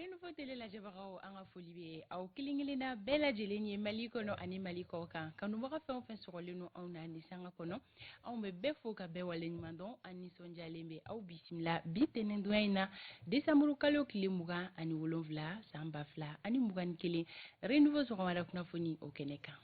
Renouveau télé lajɛbagaw, an ka foli bɛ aw kelen kelenna bɛɛ lajɛlen ye Mali kɔnɔ ani Mali kɔ kan. Kanubaga fɛn o fɛn sɔgɔlen don anw na nin sanga kɔnɔ, anw bɛ bɛɛ fo ka bɛɛ waleɲuman dɔn. An nisɔndiyalen bɛ aw bisimila bi tɛnɛndonya in na, desanburu kalo tile 27 san 2021, Renouveau sɔgɔmada kunnafoni o kɛnɛ kan.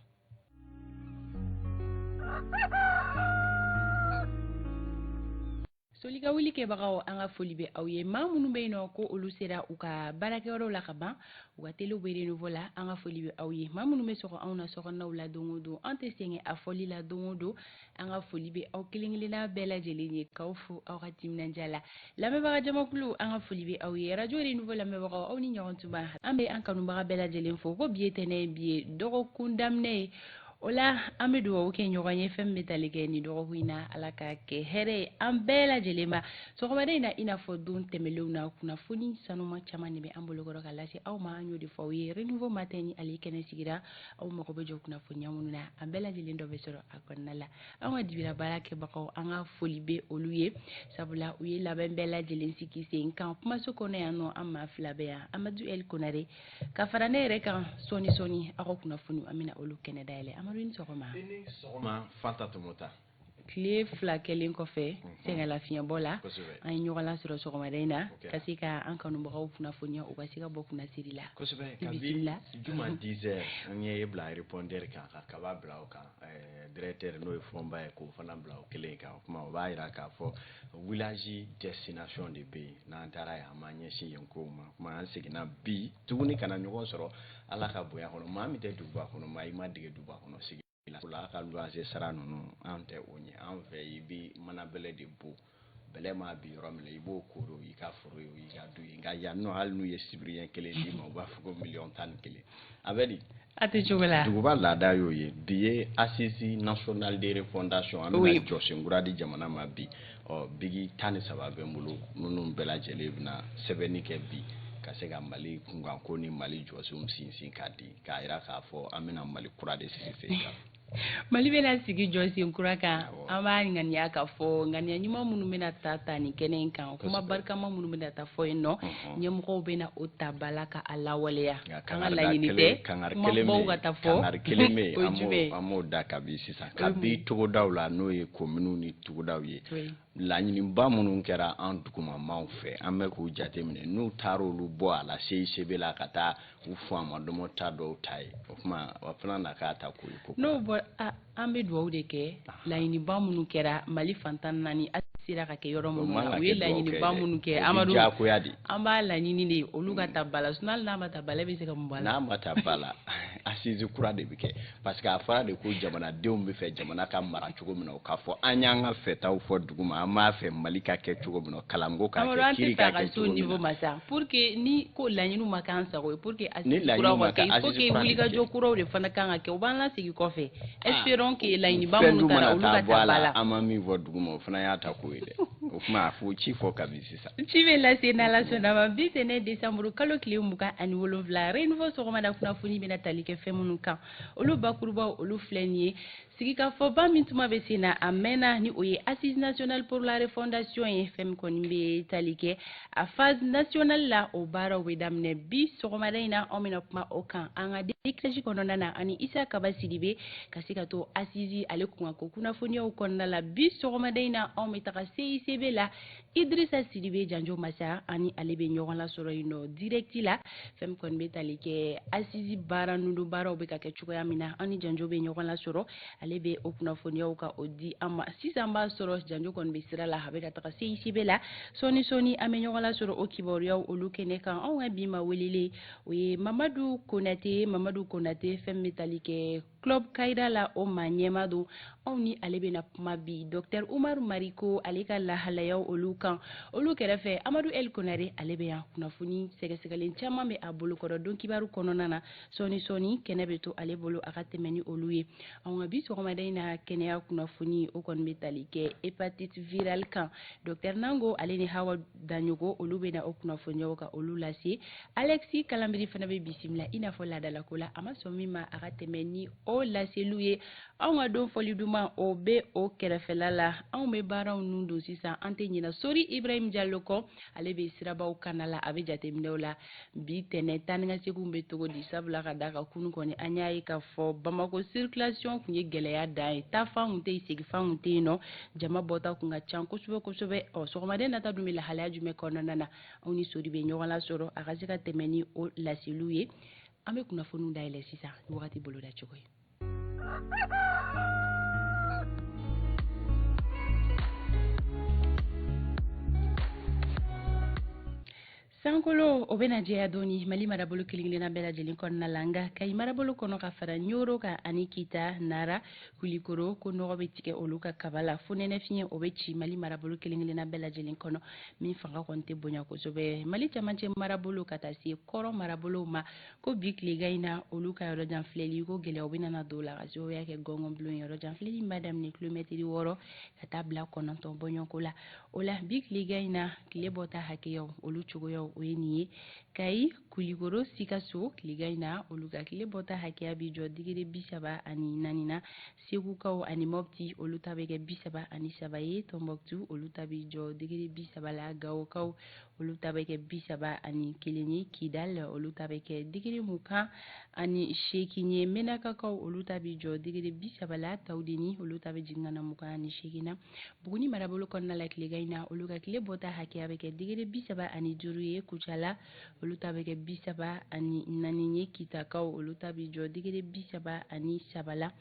Solika wuli kɛbagaw, an ka foli bɛ aw ye. Maa minnu bɛ yen nɔ ko olu sera u ka baarakɛyɔrɔw la ka ban, u ka telew bɛ Renouveau la, an ka foli bɛ aw ye. Maa minnu bɛ sɔgɔ anw na sokɔnɔnaw la don o don, an tɛ sɛgɛn a fɔli la don o don, an ka foli bɛ aw kelen kelenna bɛɛ lajɛlen ye, k'aw fo aw ka timinandiya la. Lamɛnbaga jamakulu, an ka foli bɛ aw ye. Radio Renouveau lamɛnbagaw, aw ni ɲɔgɔn tuma. An bɛ an kanubaga bɛɛ lajɛlen fo ko bi ye tɛnɛ ye, bi ye dɔgɔkun daminɛ ye. O la an bɛ dugawu kɛ ɲɔgɔn ye, fɛn min bɛ tali kɛ nin dɔgɔkun in na, Ala ka kɛ hɛrɛ ye an bɛɛ lajɛlen ma. Sɔgɔmada in na, i n'a fɔ don tɛmɛnlenw na, kunnafoni sanuma caman de bɛ an bolokɔrɔ ka lase aw ma. An y'o de fɔ aw ye, Renouveau matin ni ale kɛnɛ sigira, aw mago bɛ jɔ kunnafoniya minnu na, an bɛɛ lajɛlen dɔ bɛ sɔrɔ a kɔnɔna la. An ka dibira baara kɛbagaw, an ka foli bɛ olu ye, sabula u ye labɛn bɛɛ lajɛlen sigi sen kan. Kumaso kɔnɔ yan nɔ, an maa fila bɛ yan, Amadu El Konare ka fara ne yɛrɛ kan. Sɔɔni sɔɔni, aw ka kunnafoni, an bɛna olu kɛnɛ dayɛlɛ. Amadu, i ni sɔgɔma. I ni sɔgɔma, Fanta Tomota. Tile 2 kɛlen kɔfɛ sɛgɛnlafiɲɛbɔ la, an ye ɲɔgɔn lasɔrɔ sɔgɔmada in na ka se ka an kanubagaw kunnafoniya, u ka se ka bɔ kunnasiri la. Kosɛbɛ. Kabi juma 10 heures, an ye bila répondeur kan ka kaba bila o kan, directeur n'o ye Fɔnba ye, k'o fana bila o kelen kan. O kuma o b'a jira k'a fɔ village destination de bɛ yen, n'an taara yen, an b'an ɲɛsin yen kow ma. Kuma an seginna bi tuguni ka na ɲɔgɔn sɔrɔ Ala ka bonya kɔnɔ. Maa min tɛ duguba kɔnɔ, maa i ma dege duguba kɔnɔ sigi la, o la a ka luwanse sara ninnu, an tɛ o ɲɛ. An fɛ, i bɛ mana bɛlɛ de bon, bɛlɛ maa bi yɔrɔ min na, i b'o koro, i ka foro ye, i ka du ye. Nka yan nɔ, hali n'u ye sibiriɲɛ kelen d'i ma, u b'a fɔ ko miliyɔn 11. A bɛ di? A tɛ cogo la. Duguba laada y'o ye. Bi ye assise nationale de refondation, an bɛna jɔsen kura di jamana ma bi. Ɔ bigi 13 bɛ n bolo, minnu bɛɛ lajɛlen bɛna sɛbɛnni kɛ bi ka se ka Mali kunkanko ni Mali jɔsenw sinsin k'a di, k'a jira k'a fɔ an bɛna Mali kura de sigi sen kan. Mali bɛna sigi jɔsen kura kan. An b'a ŋaniya k'a fɔ ŋaniya ɲuman minnu bɛna ta nin kɛnɛ in kan, kuma barikama minnu bɛna ta fɔ yen nɔ, ɲɛmɔgɔw bɛna o ta ba la ka a lawaleya. An ka laɲini tɛ kumabaw ka taa fɔ. Kangari kelen bɛ yen, an b'o da kabi sisan, kabi togodaw la, n'o ye kominiw ni togodaw ye. Laɲiniba minnu kɛra an dugumamaw fɛ, an bɛ k'u jateminɛ, n'u taara olu bɔ a la CICB la ka taa u faama dɔmɔ ta dɔw ta ye, o tuma o fana na k'a ta ko ye ko. N'o bɔ, an bɛ dugawu de kɛ. Laɲiniba minnu kɛra Mali fan 14, a sera ka kɛ yɔrɔ minnu na, u ye laɲiniba minnu kɛ, Amadu, diyagoya de. An b'a laɲini de olu ka ta ba la. Sinon hali n'a ma ta ba la, e bɛ se ka mun bɔ a la? N'a ma ta ba la, assise kura de bɛ kɛ, parce que a fɔra de ko jamanadenw bɛ fɛ jamana ka mara cogo min na, o k'a fɔ. An y'an ka fɛtaw fɔ dugu ma, an b'a fɛ Mali ka kɛ cogo min na, kalanko ka kɛ, kiiri ka kɛ cogo min na. Ma sa, pour que ni ko laɲiniw ma k'an sago ye, pour que assise kuraw ka kɛ, il faut que wulikajɔ kuraw de fana kan ka kɛ, u b'an lasegin kɔfɛ. Espérons que laɲiniba minnu taara, olu ka ta ba la. An ma min fɔ dugu ma, o fana y'a ta ko ye dɛ. O kuma a fɔ, ci fɔ kabi sisan. Ci bɛ lase n'Ala sɔnna ma. Bi tɛnɛ, décembre kalo tile 27, Renouveau sɔgɔmada kunnafoni bɛna tali kɛ fɛn minnu kan, olu bakurubaw, olu filɛ nin ye. Sigikafɔba min tuma bɛ sen na a mɛnna, ni o ye assise nationale pour la refondation ye, fɛn min kɔni bɛ tali kɛ a phase nationale la, o baaraw bɛ daminɛ bi sɔgɔmada in na. Anw bɛna kuma o kan an ka décryptage kɔnɔna na, ani Isa Kaba Sidibe ka se ka to assise ale kunkanko kunnafoniyaw kɔnɔna la. Bi sɔgɔmada in na, anw bɛ taga CICB la, Idrissa Sidibe Janjo Masa ani ale bɛ ɲɔgɔn lasɔrɔ yen nɔ direct la. Fɛn min kɔni bɛ tali kɛ assise baara ninnu baaraw bɛ ka kɛ cogoya min na, an ni Janjo bɛ ɲɔgɔn lasɔrɔ, ale bɛ o kunnafoniyaw ka o di an ma. Sisan b'a sɔrɔ Janjo kɔni bɛ sira la, a bɛ ka taga CICB la. Sɔɔni sɔɔni, an bɛ ɲɔgɔn lasɔrɔ o kibaruyaw olu kɛnɛ kan. Anw ka bi ma welelen, o ye Mamadu Konate. Mamadu Konate, fɛn min bɛ tali kɛ Club Kayida la, o maa ɲɛma don. Anw ni ale bɛna kuma bi docteur Umaru Mariko ale ka lahalayaw olu kan. Olu kɛrɛfɛ, Amadu El Konare, ale bɛ yan, kunnafoni sɛgɛsɛgɛlen caman bɛ a bolokɔrɔ don kibaru kɔnɔna na. Sɔɔni sɔɔni, kɛnɛ bɛ to ale bolo a ka tɛmɛ ni olu ye. Anw ka bi sɔgɔmada in na kɛnɛya kunnafoni, o kɔni bɛ tali kɛ hépatite virale kan. Docteur Nango ale ni Hawa Daɲogo, olu bɛ na o kunnafoniyaw ka olu lase. Alexis Kalambiri fana bɛ bisimila i n'a fɔ laadalako la, a ma sɔn min ma a ka tɛmɛ ni o o laseliw ye. Anw ka don fɔli duman o bɛ o kɛrɛfɛla la. Anw bɛ baaraw nun don sisan, an tɛ ɲinɛ Sori Ibrahim Jalo kɔ, ale bɛ sirabaw kana la, a bɛ jateminɛw la. Bi tɛnɛ taa ni ka seginw bɛ cogo di, sabula ka d'a kan kunun kɔni an y'a ye k'a fɔ Bamakɔ circulation tun ye gɛlɛya dan ye, taafan tun tɛ yen, segifan tun tɛ yen nɔ, jama bɔta tun ka ca kosɛbɛ kosɛbɛ. Ɔ sɔgɔmaden nata dun bɛ lahalaya jumɛn kɔnɔna na, anw ni Sori bɛ ɲɔgɔn lasɔrɔ a ka se ka tɛmɛ ni o laseliw ye. An bɛ kunnafoniw dayɛlɛ sisan ni wagati boloda cogo ye. Sankolo o bɛna jɛya dɔɔni Mali marabolo kelen-kelenna bɛɛ lajɛlen kɔnɔna la, nka Kayi marabolo kɔnɔ ka fara Ɲoro kan ani Kita, Nara, Kulikoro, ko nɔgɔ bɛ tigɛ olu ka kaba la, fonɛnɛ fiɲɛ o bɛ ci Mali marabolo kelen-kelenna bɛɛ lajɛlen kɔnɔ, min fanga kɔni tɛ bonya kosɛbɛ. Mali camancɛ marabolo ka taa se kɔrɔn marabolow ma, ko bi tilegan in na olu ka yɔrɔ jan filɛli ko gɛlɛyaw bɛna na don o la ka sababuya kɛ gɔngɔnbulon yɔrɔ jan filɛli b'a daminɛ kilomɛtiri 6 ka taa bila 9 bɔɲɔgɔnko la. O la bi tilegan in na tile bɔta hakɛyaw olu cogoyaw o ye nin ye. Kayi, Kulikoro, Sikaso tilegan in na olu ka tile bɔta hakɛya bi jɔ digiri 34 na. Segukaw ani Mopti olu ta bɛ kɛ 33 ye. Tɔnbɔkutu olu ta bi jɔ digiri 30 la. Gawokaw olu ta bɛ kɛ 31 ye. Kidal olu ta bɛ kɛ digiri 28 ye. Menakakaw olu ta bi jɔ digiri 30 la. Tawudeni olu ta bɛ jigin ka na 28 na. Buguni marabolo kɔnɔna la tilegan in na olu ka tile bɔta hakɛya bɛ kɛ digiri 35 ye. Kucala olu ta bɛ kɛ 34 ye. Kitakaw olu ta bi jɔ digiri 33 la.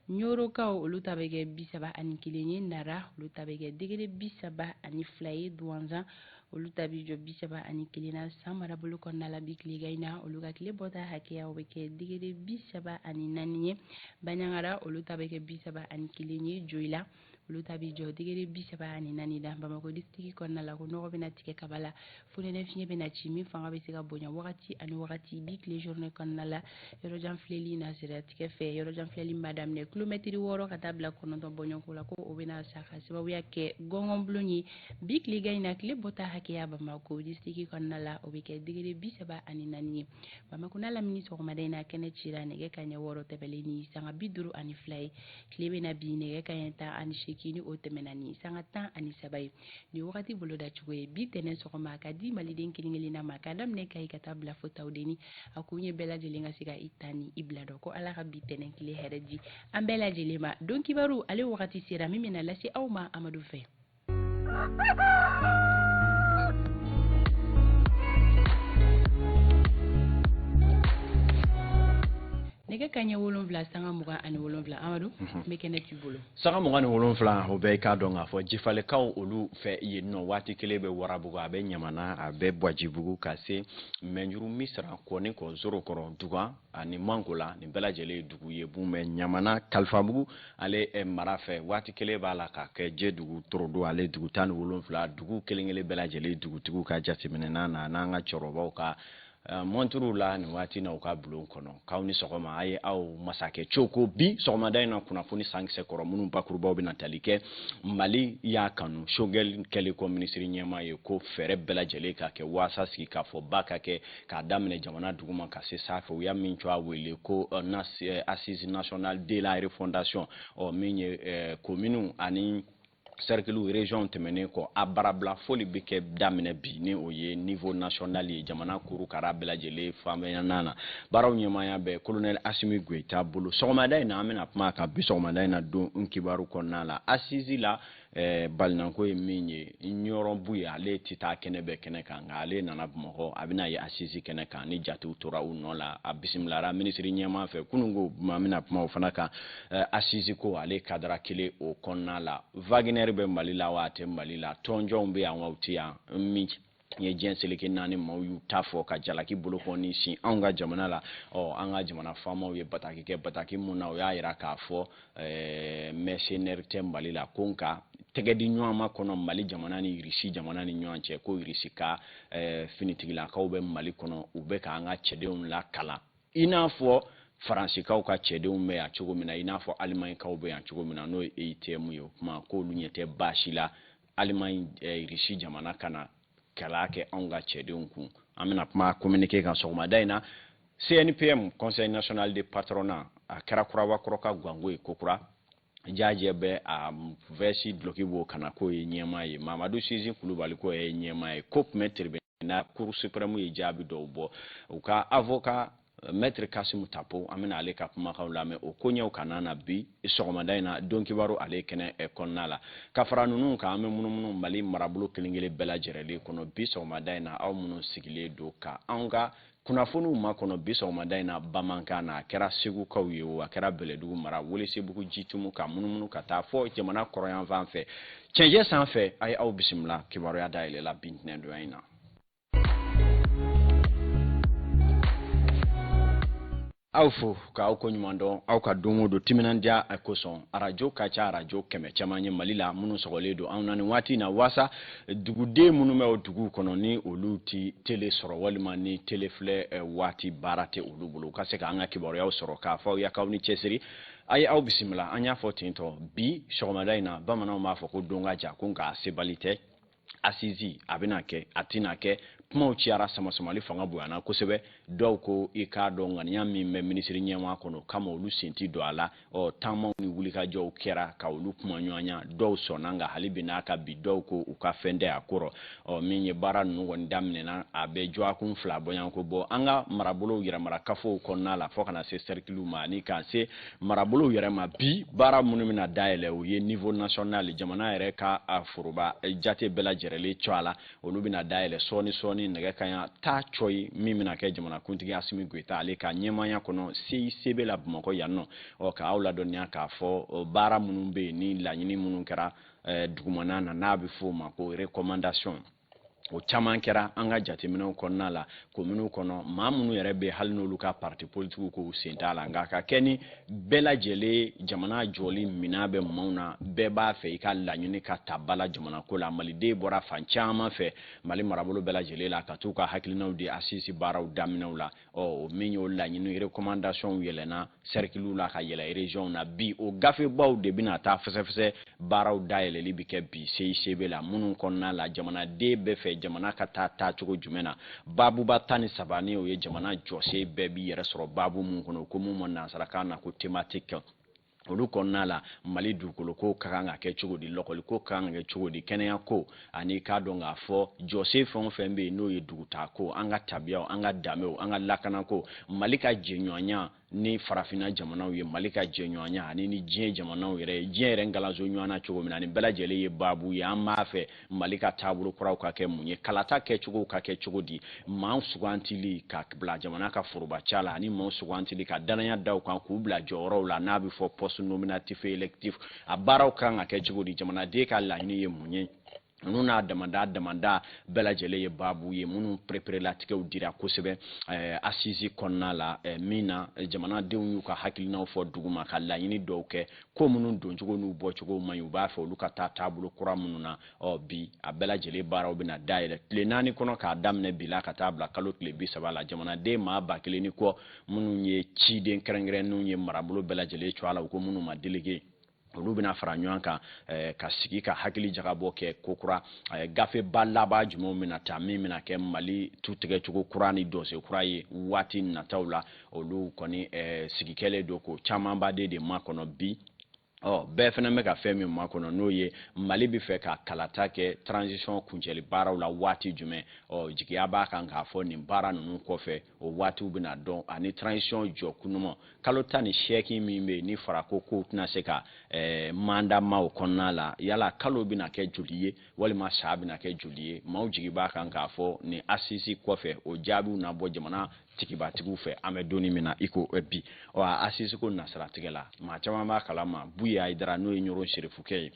Ɲorokaw olu ta bɛ kɛ 31 ye. Nara olu ta bɛ kɛ digiri 32 ye. Duwanzan olu ta bi jɔ 31 na. San marabolo kɔnɔna la bi tilegan in na olu ka tile bɔta hakɛya o bɛ kɛ digiri 34 ye. Baɲangara olu ta bɛ kɛ 31 ye. Joyila olu ta bi jɔ digiri 34 la. Bamakɔ district kɔnɔna la ko nɔgɔ bɛna tigɛ kaba la, fonɛnɛ fiɲɛ bɛna ci min fanga bɛ se ka bonya wagati ani wagati. Bi tile journée kɔnɔna la yɔrɔjan filɛli na siratigɛ fɛ, yɔrɔjan filɛli b'a daminɛ kilomɛtiri 6 ka taa bila 9 bɔɲɔgɔnko la, ko o bɛna sa ka sababuya kɛ gɔngɔnbulon ye. Bi tilegan in na tile bɔta hakɛya Bamakɔ district kɔnɔna la o bɛ kɛ digiri 34 ye. Bamakɔ n'a lamini sɔgɔmada in na kɛnɛ cira nɛgɛ kanɲɛ 6 tɛmɛlen ni sanga 52 ye. Tile bɛna bin nɛgɛ kanɲɛ 18 ni o tɛmɛna ni sanga 13 ye. Nin wagati boloda cogo ye bi tɛnɛn sɔgɔma ka di maliden kelen kelenna ma k'a daminɛ Kayi ka taa bila fo Tawudeni. A kun ye bɛɛ lajɛlen ka se ka i ta ni i bila dɔn ko Ala ka bi tɛnɛn tile hɛrɛ di an bɛɛ lajɛlen ma. Don kibaru ale wagati sera min bɛna lase aw ma Amadu fɛ. Nɛgɛ kanɲɛ 7 sanga 27 Amadu, n bɛ kɛnɛ t'i bolo. Sanga 27 o bɛɛ i k'a dɔn k'a fɔ jifalekaw olu fɛ yen nɔ waati kelen bɛ Warabugu, a bɛ Ɲamana, a bɛ Buwajibugu ka se Mɛnjuru, Misira, Kɔni, Kɔnzoro kɔrɔ, Dugan ani Mankola, nin bɛɛ lajɛlen ye dugu ye mun bɛ Ɲamana Kalifabugu ale mara fɛ. Waati kelen b'a la ka kɛ Jɛdugu, Torodo ale dugu 17, dugu kelen kelen bɛɛ lajɛlen dugutigiw ka jateminɛ na n'an ka cɛkɔrɔbaw ka mɔnturu la nin waati na u ka bulon kɔnɔ. K'aw ni sɔgɔma, a ye aw masakɛ coko bi sɔgɔmada in na kunnafoni sankisɛ kɔrɔ minnu bakurubaw bɛna tali kɛ Mali y'a kanu Choguel kɛlen kɔ minisiri ɲɛmaa ye ko fɛɛrɛ bɛɛ lajɛlen ka kɛ waasa sigi k'a fɔ ba ka kɛ k'a daminɛ jamana duguma ka se sanfɛ. U y'a min tɔgɔ wele ko assise nationale de la refondation, ɔ min ye kominiw ani cercle région tɛmɛnen kɔ, a baarabila foli bɛ kɛ daminɛ bi ni o ye niveau national ye jamana kurukara bɛɛ lajɛlen fanfɛla na. Baaraw ɲɛmaaya bɛ colonel Assimi Goïta bolo. Sɔgɔmada in na an bɛna kuma a kan bi sɔgɔmada in na don kibaru kɔnɔna la. Assise la balinako ye min ye Ɲɔrɔnbu ye, ale tɛ taa kɛnɛ bɛɛ kɛnɛ kan, nka ale nana Bamakɔ, a bɛna ye assise kɛnɛ kan ni jatew tora u nɔ la. A bisimilara minisiri ɲɛmaa fɛ kununko, an bɛna kuma o fana kan. Assise ko ale kadara kelen o kɔnɔna la. Wagner bɛ Mali la wa a tɛ Mali la, tɔnjɔnw bɛ yan wa u tɛ yan, min ye diɲɛ seleke naani maaw y'u ta fɔ ka jalaki bolokɔni sin anw ka jamana la. Ɔ an ka jamana faamaw ye bataki kɛ, bataki mun na o y'a yira k'a fɔ mercenaire tɛ Mali la, ko nka tɛgɛ di ɲɔgɔn ma kɔnɔ Mali jamana ni Irisi jamana ni ɲɔgɔn cɛ, ko Irisi ka finitigilakaw bɛ Mali kɔnɔ, u bɛ k'an ka cɛdenw lakalan i n'a fɔ Faransikaw ka cɛdenw bɛ yan cogo min na, i n'a fɔ Alimaɲikaw bɛ yan cogo min na, n'o ye EITM ye. O kuma k'olu ɲɛ tɛ baasi la Alimaɲi Irisi jamana kana kalan kɛ anw ka cɛdenw kun. An bɛna kuma communiqué kan sɔgɔmada in na. CNPM, Conseil national de patronat, A kɛra kurabakɔrɔ ka ganko ye kokura. Jajɛ bɛ a vɛsi duloki b'o kana k'o ye ɲɛmaa ye. Mamadu Sinsin Kulubali ko ye ɲɛmaa ye. Ko tun bɛ tribunal Cour suprême ye jaabi dɔw bɔ. U ka avocat Maître Kasimu Tapo, an bɛna ale ka kumakanw lamɛn o koɲɛw kana na bi sɔgɔmada in na don kibaru ale kɛnɛ kɔnɔna la. Ka fara ninnu kan, an bɛ munumunu Mali marabolo kelen kelen bɛɛ lajɛrɛlen kɔnɔ bi sɔgɔmada in na. Aw minnu sigilen don ka anw ka kunnafoniw makɔnɔ bi sɔgɔmada in na bamanankan na, a kɛra Segukaw ye o, a kɛra Bɛlɛdugu mara, Welesebugu, Jitumu, ka munumunu ka taa fɔ jamana kɔrɔnyanfan fɛ, cɛncɛn sanfɛ, a ye aw bisimila kibaruya dayɛlɛla bi ntɛnɛndonya in na. Aw fo k'aw ko ɲuman dɔn aw ka don o don timinandiya kosɔn. Arajo ka ca, arajo 100 caman ye Mali la minnu sɔgɔlen don anw na nin waati in na, waasa duguden minnu bɛ o duguw kɔnɔ ni olu ti tele sɔrɔ walima ni tele filɛ waati baara tɛ olu bolo, u ka se k'an ka kibaruyaw sɔrɔ k'a fɔ aw ye k'aw ni cɛsiri. A ye aw bisimila. An y'a fɔ ten tɔ bi sɔgɔmada in na, bamananw b'a fɔ ko don ka jan ko nka a sebali tɛ. Assise a bɛna kɛ, a tɛna kɛ, kumaw cayara, samasamali fanga bonyana kosɛbɛ. Dɔw ko i k'a dɔn ŋaniya min bɛ minisiri ɲɛmaa kɔnɔ, o kama olu sen ti don a la. Ɔ taamaw ni wulikajɔw kɛra ka olu kuma ɲɔgɔnya, dɔw sɔnna, nka hali bi n'a ka bi dɔw ko u ka fɛn tɛ a kɔrɔ. Ɔ min ye baara ninnu kɔni daminɛna, a bɛ dɔgɔkun 2 bɔɲɔgɔnko bɔ an ka marabolow yɛrɛmarakafow kɔnɔna la, fo ka na se sɛrikiliw ma ani ka se marabolow yɛrɛ ma. Bi baara minnu bɛna dayɛlɛ, o ye niveau national, jamana yɛrɛ ka foroba jate bɛɛ lajɛrɛlen cɔ a la, olu bɛna dayɛlɛ sɔɔni sɔɔni nɛgɛ kanɲɛ 10 cɔyi, min bɛna kɛ jamanakuntigi Asimi Goyita ale ka ɲɛmaaya kɔnɔ CICB la Bamakɔ yan nɔ. Ɔ k'aw ladɔnniya k'a fɔ baara minnu bɛ yen ni laɲini minnu kɛra dugumana na, n'a bɛ f'o ma ko recommandation, o caman kɛra an ka jateminɛw kɔnɔna la kominiw kɔnɔ. Maa minnu yɛrɛ bɛ hali n'olu ka parti politikiw k'u sen t'a la, nka ka kɛ ni bɛɛ lajɛlen jamana jɔli minɛn bɛ maaw na, bɛɛ b'a fɛ i ka laɲini ka ta ba la jamana ko la. Maliden bɔra fan caman fɛ Mali marabolo bɛɛ lajɛlen la ka t'u ka hakilinaw di assise baaraw daminɛw la. Ɔ o min y'o laɲini recommandation yɛlɛnna cercle la ka yɛlɛ région na, bi o gafebaw de bɛna taa fɛsɛfɛsɛ. Baaraw dayɛlɛli bɛ kɛ bi CICB la, minnu kɔnɔna la jamanaden bɛɛ fɛ jamana ka taa taacogo jumɛn na. Babuba 13 ni o ye jamana jɔsen bɛɛ b'i yɛrɛ sɔrɔ baabu mun kɔnɔ, ko mun ma nansarakan na ko thématique, olu kɔnɔna la Mali dugukolo ko ka kan ka kɛ cogo di, lɔkɔli ko ka kan ka kɛ cogo di, kɛnɛya ko, ani k'a dɔn k'a fɔ jɔsen fɛn o fɛn bɛ yen n'o ye dugutaa ko, an ka tabiyaw, an ka danbew, an ka lakanako, Mali ka jɛɲɔgɔnya ni farafinna jamanaw ye, Mali ka jɛɲɔgɔnya ani ni diɲɛ jamanaw yɛrɛ ye, diɲɛ yɛrɛ ngalanso ɲɔgɔn na cogo min na, nin bɛɛ lajɛlen ye baabu ye. An b'a fɛ Mali ka taabolo kuraw ka kɛ mun ye, kalata kɛcogow ka kɛ cogo di, maaw sugantili ka bila jamana ka foroba ca la, ani maaw sugantili ka danaya da u kan k'u bila jɔyɔrɔw la, n'a bɛ fɔ poste nominatif et électif, a baaraw kan ka kɛ cogo di, jamanaden ka laɲini ye mun ye. Ninnu n'a damada damada bɛɛ lajɛlen ye baabu ye minnu pereperelatigɛw dira kosɛbɛ assise kɔnɔna la, min na jamanadenw y'u ka hakilinaw fɔ duguma ka laɲini dɔw kɛ, ko minnu doncogo n'u bɔcogo man ɲi, u b'a fɛ olu ka taa taabolo kura minnu na. Ɔ bi a bɛɛ lajɛlen baaraw bɛna dayɛlɛ tile 4 kɔnɔ, k'a daminɛ bi la ka taa bila kalo tile 30 la. Jamanaden maa 1000 ni kɔ minnu ye ciden kɛrɛnkɛrɛnnenw ye marabolo bɛɛ lajɛlen cogoya la, u ko minnu ma délégué, olu bɛna fara ɲɔgɔn kan ka sigi ka hakili jagabɔ kɛ kokura, gafeba laban jumɛnw bɛna ta min bɛna kɛ Mali tutigɛcogo kura ni dɔnse kura ye waati nataw la. Olu kɔni sigi kɛlen don k'o camanba de makɔnɔ bi. Ɔ bɛɛ fana bɛ ka fɛn min makɔnɔ, n'o ye Mali bɛ fɛ ka kalata kɛ transition kuncɛli baaraw la waati jumɛn. Ɔ jigiya b'a kan k'a fɔ nin baara ninnu kɔfɛ, o waatiw bɛna dɔn, ani transition jɔ kunuma kalo 18 min bɛ yen ni farako kow tɛna se ka mandat ma o kɔnɔna la, yala kalo bɛna kɛ joli ye walima saa bɛna kɛ joli ye. Maaw jigi b'a kan k'a fɔ nin assise kɔfɛ, o jaabiw na bɔ jamana tigibatigiw fɛ an bɛ don min na i ko bi. Ɔ a assise ko nasiratigɛ la, maa caman b'a kalama Buye Hayidara, n'o ye Ɲɔrɔ Serifukɛ ye,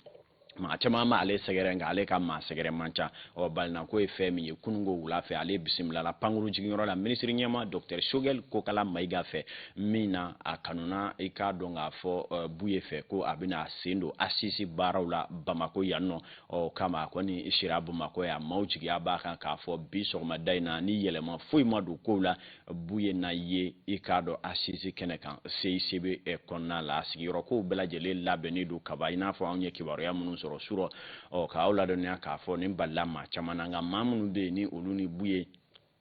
maa caman b'ale sɛgɛrɛ, nka ale ka maa sɛgɛrɛ man ca. Ɔ balinako ye fɛn min ye, kununko wula fɛ ale bisimilala pankuru jiginyɔrɔ la minisiri ɲɛma docteur Choguel Kokala Mayiga fɛ, min na a kanuna i k'a dɔn k'a fɔ Buye fɛ ko a bɛna sen don assise baaraw la Bamako yan nɔ. Ɔ kama a kɔni sira Bamakɔ yan, maaw jigiya b'a kan k'a fɔ bi sɔgɔmada in na, ni yɛlɛma foyi ma don kow la, Buye na ye i k'a dɔn assise kɛnɛ kan CICB kɔnɔna la. Sigiyɔrɔ kow bɛɛ lajɛlen labɛnnen don kaba, i n'a fɔ anw ye kibaruya minnu sɔrɔ surɔ. Ɔ k'aw ladɔnniya k'a fɔ nin balila maa caman na, nka maa minnu bɛ yen ni olu ni Buye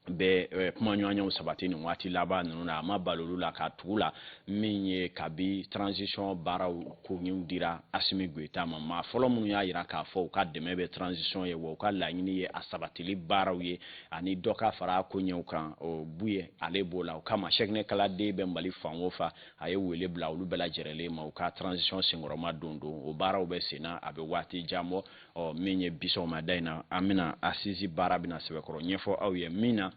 Bɛ kumaɲɔgɔnyaw sabati nin waati laban ninnu na, a ma bali olu la ka tugu la min ye kabi transition baaraw koɲɛw dira Assimi Goïta ma. Maa fɔlɔ minnu y'a jira k'a fɔ u ka dɛmɛ bɛ transition ye, wa u ka laɲini ye a sabatili baaraw ye ani dɔ ka fara a koɲɛw kan, o Buye ale b'o la. O kama Cheickna Kaladen bɛ Mali fan o fan, a ye wele bila olu bɛɛ lajɛlen ma u ka transition senkɔrɔma don don. O baaraw bɛ sen na, a bɛ waati jan bɔ. Ɔ min ye bi sɔgɔmada in na, an bɛna assise baara bɛna sɛbɛkɔrɔ ɲɛfɔ aw ye min na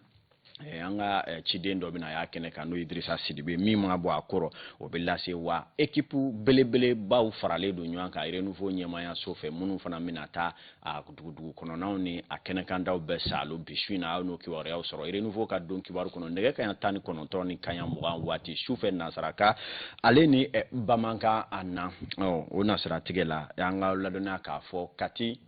an ka ciden dɔ bɛna y'a kɛnɛ kan, n'o ye Idrissa Sidibe. Min ma bɔ a kɔrɔ, o bɛ lase. Wa équipe belebelebaw faralen don ɲɔgɔn kan Renouveau ɲɛmaayaso fɛ, minnu fana bɛna taa a dugudugu kɔnɔnaw ni a kɛnɛkandaw bɛɛ salo. Bi su in na, aw n'o kibaruyaw sɔrɔ Renouveau ka don kibaru kɔnɔ nɛgɛ kaɲa 19 ni kaɲa 20 waati sufɛ, nansaraka ale ni bamanankan a na. O nasiratigɛ la, an ka ladɔnniya k'a fɔ Kati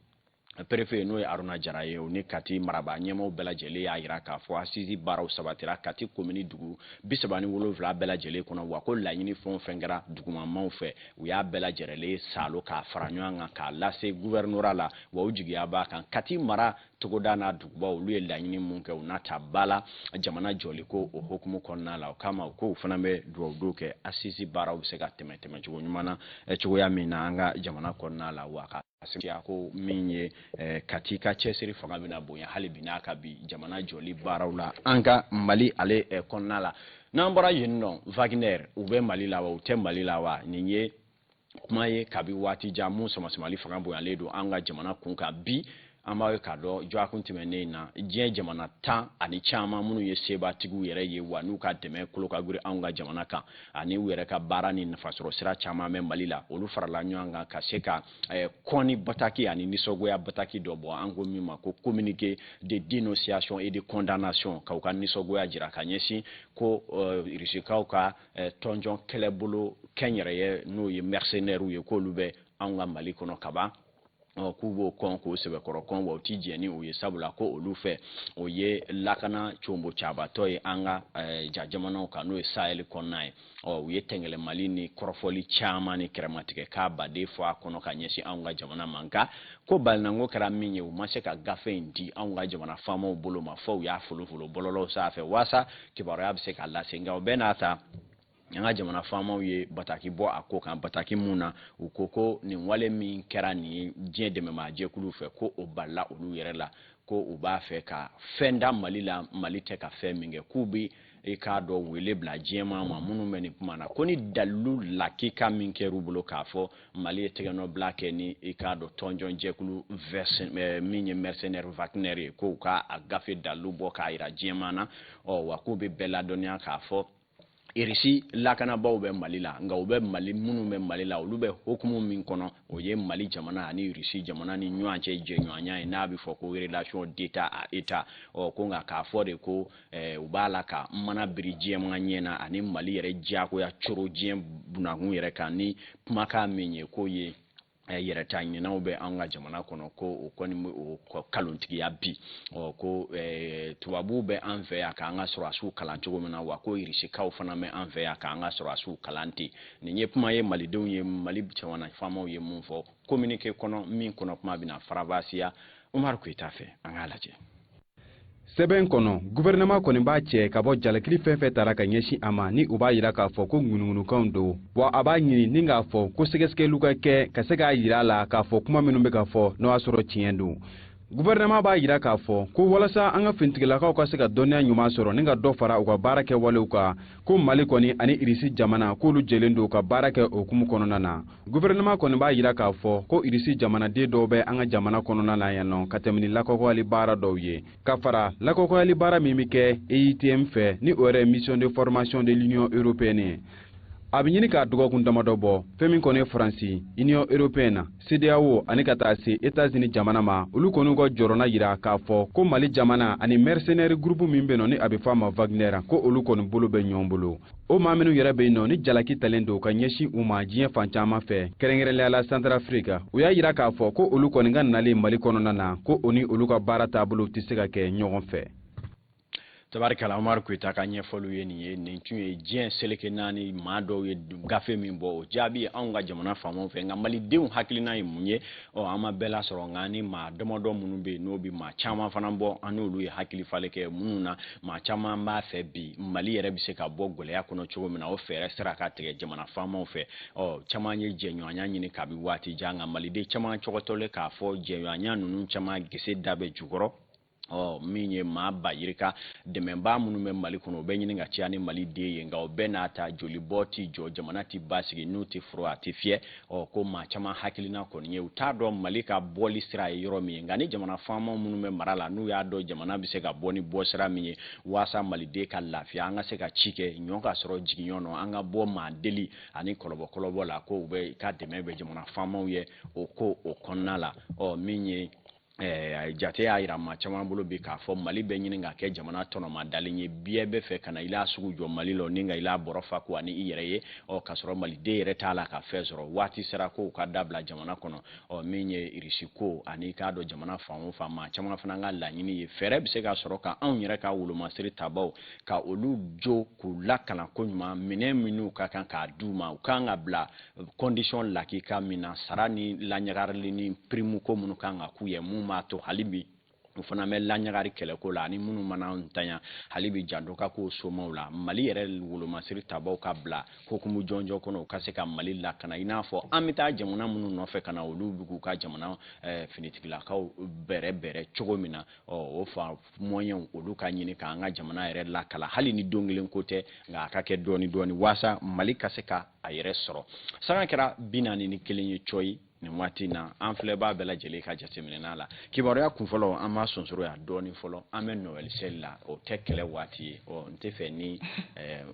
préfet, n'o ye Haruna Jara ye, o ni Kati marabaa ɲɛmaaw bɛɛ lajɛlen y'a jira k'a fɔ assise baaraw sabatira Kati komini dugu 37 bɛɛ lajɛlen kɔnɔ, wa ko laɲini fɛn o fɛn kɛra dugumamaw fɛ, u y'a bɛɛ lajɛlen salo k'a fara ɲɔgɔn kan k'a lase gouvernorat la. Wa u jigiya b'a kan, Kati mara togoda n'a dugubaw, olu ye laɲini mun kɛ, u n'a ta ba la jamana jɔli ko o hukumu kɔnɔna la. O kama u ko u fana bɛ dugawu don kɛ assise baaraw bɛ se ka tɛmɛ tɛmɛcogo ɲuman na cogoya min na an ka jamana kɔnɔna la. Wa ka ko min ye Kati ka cɛsiri fanga bɛna bonya hali bi n'a ka bi jamana jɔli baaraw la an ka Mali ale kɔnɔna la. N'an bɔra yen nɔ, Wagner, u bɛ Mali la wa, u tɛ Mali la wa? Nin ye kuma ye kabi waati jan mun samasamali fanga bonyalen don an ka jamana kun kan. Bi an b'a ye k'a dɔn dɔgɔkun tɛmɛnen na, diɲɛ jamana tan ani caman minnu ye sebatigiw yɛrɛ ye, wa n'u ka dɛmɛ kolo ka giri anw ka jamana kan ani u yɛrɛ ka baara ni nafasɔrɔ sira caman bɛ Mali la, olu farala ɲɔgɔn kan ka se ka kɔni bataki ani nisɔngoya bataki dɔ bɔ, an ko min ma ko communiqué de dénonciation et de condamnation, ka u ka nisɔngoya jira ka ɲɛsin ko Irisikaw ka tɔnjɔn kɛlɛbolo kɛnyɛrɛye, n'o ye mercenaires ye, k'olu bɛ anw ka Mali kɔnɔ kaban, k'u b'o kɔn k'o sɛbɛkɔrɔ kɔn, wa u ti jɛn ni o ye, sabula ko olu fɛ o ye lakana combo cabatɔ ye an ka ja jamanaw kan, n'o ye Sahel kɔnɔna ye. Ɔ u ye tɛngɛlɛ Mali ni kɔrɔfɔli caman ni kɛrɛmatigɛ k'a baden fɔ a kɔnɔ ka ɲɛsin anw ka jamana ma. Nka ko balinanko kɛra min ye, u ma se ka gafe in di anw ka jamana faamaw bolo ma, fo u y'a folofolo bɔlɔlɔw sanfɛ waasa kibaruya bɛ se ka lase. Nka o bɛɛ n'a ta, an ka jamana faamaw ye bataki bɔ a ko kan, bataki mun na u ko ko nin wale min kɛra nin ye diɲɛ dɛmɛbaajɛkulu fɛ, ko o balila olu yɛrɛ la, ko u b'a fɛ ka fɛn da Mali la, Mali tɛ ka fɛn min kɛ, k'u bɛ i k'a dɔn wele bila diɲɛmaa ma minnu bɛ nin kuma na, ko ni dalilu lakika min kɛr'u bolo k'a fɔ Mali ye tɛgɛnɔbila kɛ ni i k'a dɔn tɔnjɔn jɛkulu min ye mercenaire Wagner ye, k'u ka a gafe dalilu bɔ k'a jira diɲɛmaa na. Ɔ wa k'u bɛ bɛɛ ladɔnniya k'a fɔ Irisi lakanabaaw bɛ Mali la, nka u bɛ Mali minnu bɛ Mali la, olu bɛ hukumu min kɔnɔ, o ye Mali jamana ani Irisi jamana ni ɲɔgɔn cɛ jɛɲɔgɔnya ye, n'a bɛ fɔ ko relation d'état à état. Ɔ ko nka k'a fɔ de ko u b'a la ka mana biri diɲɛmaa ɲɛ na ani Mali yɛrɛ diyagoya coro diɲɛ bunakun yɛrɛ kan ni kumakan min ye, k'o ye yɛrɛta ɲininaw bɛ an ka jamana kɔnɔ, ko o kɔni bɛ o kalontigiya bi. Ɔ ko tubabuw bɛ an fɛ yan k'an ka sɔrɔdasiw kalan cogo min na, wa ko irisikaw fana bɛ an fɛ yan k'an ka sɔrɔdasiw kalan ten. Nin ye kuma ye malidenw ye, Mali jamana faamaw ye mun fɔ communiqué kɔnɔ, min kɔnɔ kuma bɛna faranfasiya Umaru Koyita fɛ, an k'a lajɛ. Sɛbɛn kɔnɔ, gouvernement kɔni b'a cɛ ka bɔ jalakili fɛn fɛn tara ka ɲɛsin a ma, ni u b'a yira k'a fɔ ko ŋunuŋunukanw don, wa a b'a ɲini ni k'a fɔ ko sɛgɛsɛgɛliw ka kɛ ka se k'a yira a la k'a fɔ kuma minnu bɛ ka fɔ, n'o y'a sɔrɔ tiɲɛ don. Gouvernement b'a yira k'a fɔ ko walasa an ka finitigilakaw ka se ka dɔnniya ɲuman sɔrɔ ni ka dɔ fara u ka baara kɛwalew kan, ko Mali kɔni ani Irisi jamana, k'olu jɛlen don ka baara kɛ o hukumu kɔnɔna na. Gouvernement kɔni b'a yira k'a fɔ ko Irisi jamanaden dɔw bɛ an ka jamana kɔnɔna na yan nɔ ka tɛmɛ ni lakɔkɔyali baara dɔw ye, ka fara lakɔkɔyali baara min bɛ kɛ EUTM fɛ, ni o yɛrɛ mission de formation de l'Union européenne ye. A bɛ ɲini k'a dɔgɔkun damadɔ bɔ, fɛn min kɔni ye Faransi, Union européenne, CEDEAO ani ka taa se États-Unis jamana ma, olu kɔni ka jɔrɔna yira k'a fɔ ko Mali jamana ani mercenaire groupe min bɛ nɔ, ni a bɛ fɔ a ma Wagner, ko olu kɔni bolo bɛ ɲɔgɔn bolo. O maa minnu yɛrɛ bɛ yen nɔ ni jalaki talen don ka ɲɛsin u ma diɲɛ fan caman fɛ, kɛrɛnkɛrɛnnenya la Centrafrique, u y'a yira k'a fɔ ko olu kɔni ka nalen Mali kɔnɔna na, ko o ni olu ka baara taabolo tɛ se ka kɛ ɲɔgɔn fɛ. Tabarikala, Umaru Koyita ka ɲɛfɔliw ye nin ye. Nin tun ye diɲɛ seleke naani maa dɔw ye gafe min bɔ, o jaabi ye anw ka jamana faamaw fɛ. Nka malidenw hakilina ye mun ye? Ɔ, an ma bɛɛ lasɔrɔ, nka ni maa damadɔ minnu bɛ yen, n'o bɛ maa caman fana bɔ, an n'olu ye hakili falen kɛ minnu na. Maa caman b'a fɛ bi Mali yɛrɛ bɛ se ka bɔ gɛlɛya kɔnɔ cogo min na, o fɛɛrɛ sera ka tigɛ jamana faamaw fɛ. Ɔ, caman ye jɛɲɔgɔnya ɲini kabi waati jan, nka maliden caman cɔgɔtɔlen k'a fɔ jɛɲɔgɔnya ninnu caman gese da bɛ jukɔrɔ. Ɔ, min ye maa ba yirika dɛmɛbaa minnu bɛ Mali kɔnɔ, o bɛ ɲini ka caya ni Mali den ye, nka o bɛɛ n'a ta, jolibɔ ti jɔ, jamana ti basigi, n'u ti foro a ti fiyɛ. Ɔ, ko maa caman hakilina kɔni ye, u t'a dɔn Mali ka bɔli sira ye yɔrɔ min ye. Nka ni jamana faamaw minnu bɛ mara la, n'u y'a dɔn jamana bɛ se ka bɔ ni bɔ sira min ye waasa maliden ka lafiya, an ka se ka ci kɛ ɲɔ ka sɔrɔ jiginyɔn nɔ, an ka bɔ maa deli ani kɔlɔbɔ la, ko u bɛ ka dɛmɛ bɛ jamana faamaw ye o ko o kɔnɔna la. Ɔ, min ye jate y'a yira maa caman bolo bi k'a fɔ Mali bɛ ɲini ka kɛ jamana tɔnɔma dalen ye. Biyɛ bɛ fɛ ka na i la sugu jɔ Mali la, ni ka i la bɔrɔ fa ko ani i yɛrɛ ye. Ɔ, k'a sɔrɔ maliden yɛrɛ t'a la ka fɛn sɔrɔ. Waati sera ko u ka dabila jamana kɔnɔ. Ɔ, min ye Irisi ko ani k'a dɔn jamana fan o fan, maa caman fana ka laɲini ye fɛɛrɛ bɛ se ka sɔrɔ ka anw yɛrɛ ka wolomasiri tabaw ka olu jo k'u lakalan ko ɲuman, minɛn minnu ka kan k'a d'u ma, u kan ka bila condition lakika min na, sara ni laɲagarili ni prime ko minnu kan ka k'u ye, mun b'a to hali bi u fana bɛ laɲagari kɛlɛko la, ani minnu mana ntanya hali bi janto ka k'o somaw la. Mali yɛrɛ wolomasiri tabaw ka bila hokumu jɔnjɔn kɔnɔ, u ka se ka Mali lakana, i n'a fɔ an bɛ taa jamana minnu nɔfɛ ka na, olu bɛ k'u ka jamana finitigilakaw bɛrɛ bɛrɛ cogo min na. Ɔ, o fa moyens olu ka ɲini k'an ka jamana yɛrɛ lakala, hali ni don kelen ko tɛ, nka a ka kɛ dɔɔni dɔɔni waasa Mali ka se ka a yɛrɛ sɔrɔ. Sanga kɛra 41 ye cɔyi nin waati in na. An filɛbaa bɛɛ lajɛlen ka jateminɛ la, kibaruya kunfɔlɔ, an b'a sonsoro yan dɔɔni fɔlɔ. An bɛ Noël seli la, o tɛ kɛlɛ waati ye. Ɔ, n tɛ fɛ ni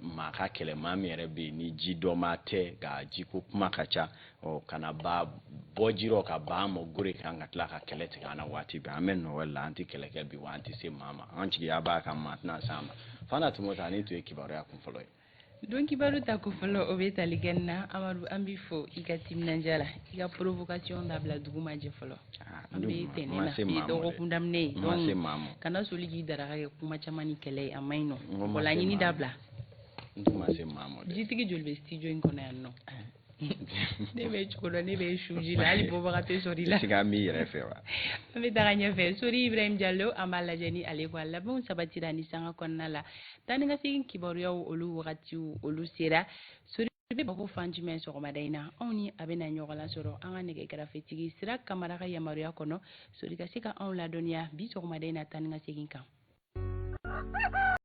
maa ka kɛlɛ, maa min yɛrɛ bɛ yen ni ji dɔnbaa tɛ, ka jiko kuma ka ca. Ɔ, kana ba bɔ ji rɔ ka ban mɔ gore kan ka tila ka kɛlɛ tigɛ an na waati bɛɛ. An bɛ Noël la, an tɛ kɛlɛ kɛ bi wa an tɛ se maa ma, an jigiya b'a kan maa tɛna s'an ma. Fana Tumota, ni tun ye kibaruya kunfɔlɔ ye. Don kibaru ta ko fɔlɔ, o bɛ tali kɛ na. Amadu, an b'i fo i ka timinandiya la, i ka provocation dabila. Dugu ma jɛ fɔlɔ, an bɛ tɛnɛn na, bi ye dɔgɔkun daminɛ ye, donc kana soli k'i daraka kɛ kuma caman ni kɛlɛ ye, a man ɲi nɔ. O laɲini dabila. N tun ma se maa ma dɛ. Jitigi joli bɛ studio in kɔnɔ yan nɔ? Ne bɛ cogo dɔn, ne bɛ su ji la, hali bɔbaga tɛ sɔrɔ i la. Sigi an b'i yɛrɛ fɛ wa? An bɛ taga ɲɛfɛ. Sori Ibrahim Jalo, an b'a lajɛ ni ale ko a labɛnw sabatira ni sanga kɔnɔna la. Taa ni ka segin kibaruyaw, olu wagatiw olu sera. Sori bɛ bako fan jumɛn sɔgɔmada in na? Anw ni a bɛna ɲɔgɔn lasɔrɔ an ka nɛgɛ kɛrɛfɛtigi Sira Kamara ka yamaruya kɔnɔ. Sori ka se ka anw ladɔnniya bi sɔgɔmada in na taa ni ka segin kan.